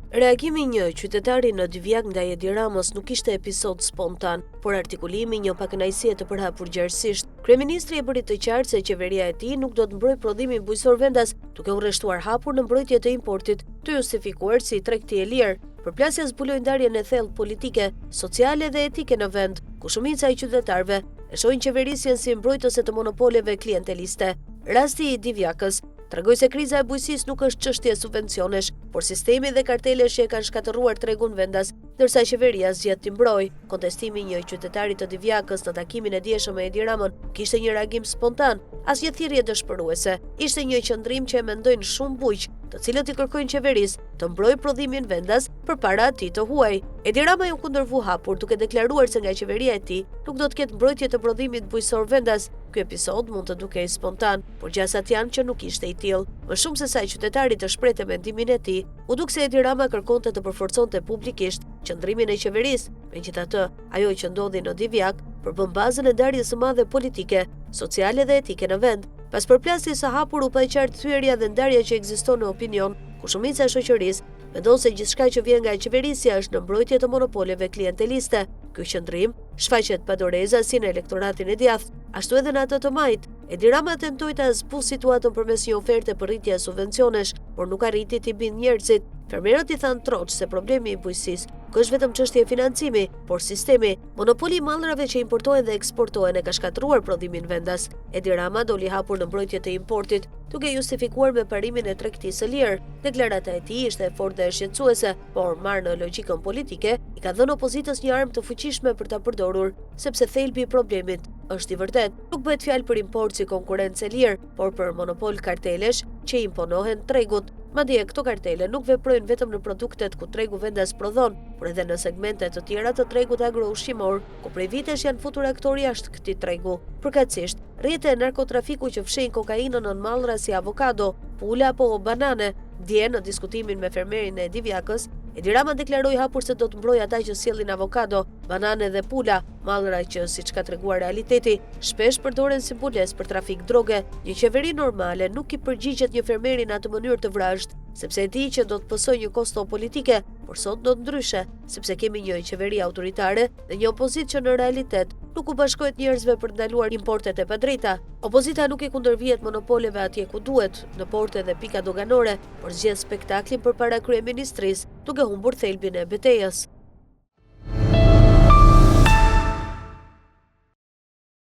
Reagimi i një qytetari në Divjakë ndaj Edi Ramës nuk ishte episod spontan, por artikulimi i një pakënaqësie të përhapur gjerësisht. Kryeministri e bëri të qartë se qeveria e tij nuk do të mbrojë prodhimin bujqësor vendas, duke u rreshtuar hapur në mbrojtje të importit, të justifikuar si tregti e lirë. Përplasja zbuloi ndarjen e thellë politike, sociale dhe etike në vend, ku shumica e qytetarëve e shohin qeverisjen si mbrojtëse të monopoleve klienteliste. Rasti i Divjakës tregoi se kriza e bujqësisë nuk është çështje subvencionesh, por sistemi dhe kartelesh që e kanë shkatërruar tregun vendas, ndërsa qeveria zgjedh t'i mbrojë. Kontestimi i një qytetari të Divjakës në takimin e djeshëm me Edi Ramën nuk ishte një reagim spontan, as një thirrje dëshpëruese. Ishte një qëndrim që e mendojnë shumë bujq, të cilët i kërkojnë qeverisë të mbrojë prodhimin vendas përpara atij të huaj. Edi Rama iu kundërvu hapur, duke deklaruar se nga qeveria e tij nuk do të ketë mbrojtje të prodhimit bujqësor vendas. Ky episod mund të dukej spontan, por gjasat janë që nuk ishte i tillë. Më shumë se sa qytetari të shprehte mendimin e tij, u duk se Edi Rama kërkonte të përforconte publikisht qëndrimin e qeverisë. Megjithatë, ajo që ndodhi në Divjakë përbën bazën e ndarjes së madhe politike, sociale dhe etike në vend. Pas përplasjes së hapur u pa qartë thyerja dhe ndarja që ekziston në opinion, ku shumica e shoqërisë mendon se gjithçka që vjen nga qeverisja është në mbrojtje të monopoleve klienteliste. Ky qëndrim shfaqet pa doreza si në elektoratin e djathtë, ashtu edhe në atë të majtë. Edi Rama tentoi ta zbusë situatën përmes një oferte për rritje subvencionesh, por nuk arriti t'i bindë njerëzit. Fermerët i thanë troç se problemi i bujqësisë nuk është vetëm çështje financimi, por sistemi. Monopoli i mallrave që importohen dhe eksportohen e ka shkatërruar prodhimin vendas. Edi Rama doli hapur në mbrojtje të importit, duke justifikuar me parimin e tregtisë së lirë. Deklarata e tij ishte e fortë dhe e shqetësuese, por marrë në logjikën politike, i ka dhënë opozitës një armë të fuqishme për ta përdorur, sepse thelbi i problemit është i vërtetë. Nuk bëhet fjalë për import si konkurrencë e lirë, por për monopol kartelesh që i imponohen tregut. Madje, këto kartele nuk veprojnë vetëm në produktet ku tregu vendas prodhon, por edhe në segmente të tjera të tregut agroushqimor, ku prej vitesh janë futur aktorë jashtë këtij tregu. Përkatësisht, rrjete narkotrafiku që fshehin kokainën nën mallra si avokado, pula apo banane. Dje, në diskutimin me fermerin e Divjakës, Edi Rama deklaroi hapur se do të mbrojë ata që sjellin avokado, banane dhe pula, mallra që, siç ka treguar realiteti, shpesh përdoren si mbulesë për trafik droge. Një qeveri normale nuk i përgjigjet një fermeri në atë mënyrë të vrazhdë, sepse e di që do të pësojë një kosto politike, por sot ndodh ndryshe, sepse kemi një qeveri autoritare dhe një opozitë që në realitet nuk u bashkohet njerëzve për të ndaluar importet e padrejta. Opozita nuk i kundërvihet monopoleve atje ku duhet, në porte dhe pika doganore, por zgjedh spektaklin përpara kryeministrisë, duke humbur thelbin e betejës.